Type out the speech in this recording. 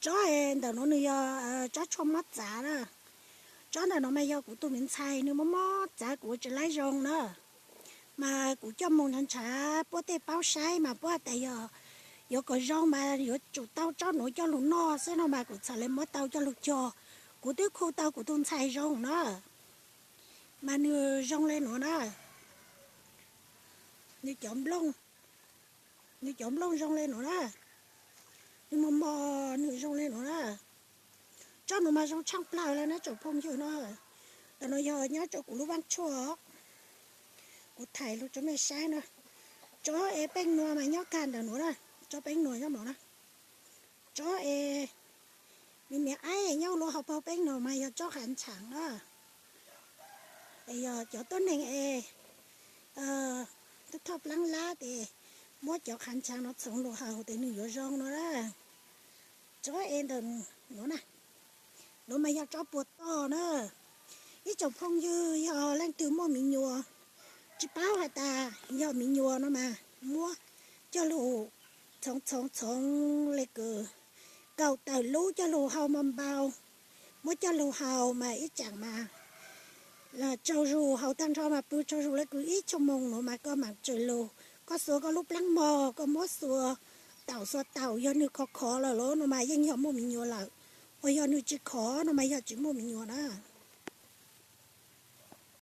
Tsob ntawm nuav nws yog tsob tshuaj mob txav na. Tsob ntawm nuav mas yog kuv tus me ntxhais nws mob mob txav kuv ua tsis laib zoo na. Mas kuv coj moog nrhav nrhav puab tej paub saib mas puab has tas yog yuav kom zoo mas yuav tsum tau tsob nuav coj lug noj xwb no mas kuv txhad le muab tau coj lug cog. Kuv twb khu tau kuv tus ntxhais zoo na. Mas nws zoo le nuav na. Nws cov nplooj, nws cov nplooj zoo le nuav na. Nws mos mos nws zoo le nuav na. Tsob nuav mas zoo tshaaj plawg le na tsoom phooj ywg na. Ntawm nuav yog nyob rua kuv lub vaaj tshuaj, kuv thaij lug rua mej saib na. Tsob es peej nuav mas nyob kag ntawm nuav na. Tsob peej nuav nyob nuav na. Tsob es miv miv aib nyob lub hauv paug peej nuav mas yog tsob qhav ntshav na. Es yog cov tuab neeg es thoj plaab lab tes muab cov qhav ntshav nuav txhoov lug haus tes nwg yuav zoo no na. Tsob es ntawm nuav na, nuav mas yog tsob puas toj na. Ib tsoom phooj ywg yog leej twg muaj miv nyuas, tsis paub has tas yog miv nyuas no mas muab coj lug txhoov txhoov txhoov le kws kaum tawm lub coj lug hau npau npau, muab coj lug hau mas ib tsaam mas tsaug zug, hau taag nrho mas pw tsaug zug le kws ib xuab moos nuav mas koj maam tsawg lug, koj xuas koj lub plaab mog, koj muab xuas taum xuas taum yog nwg khov khov lawm los no mas yeej yog muaj miv nyuas lawm, uas yog nwg tsis khov no mas yog tsis muaj miv nyuas na.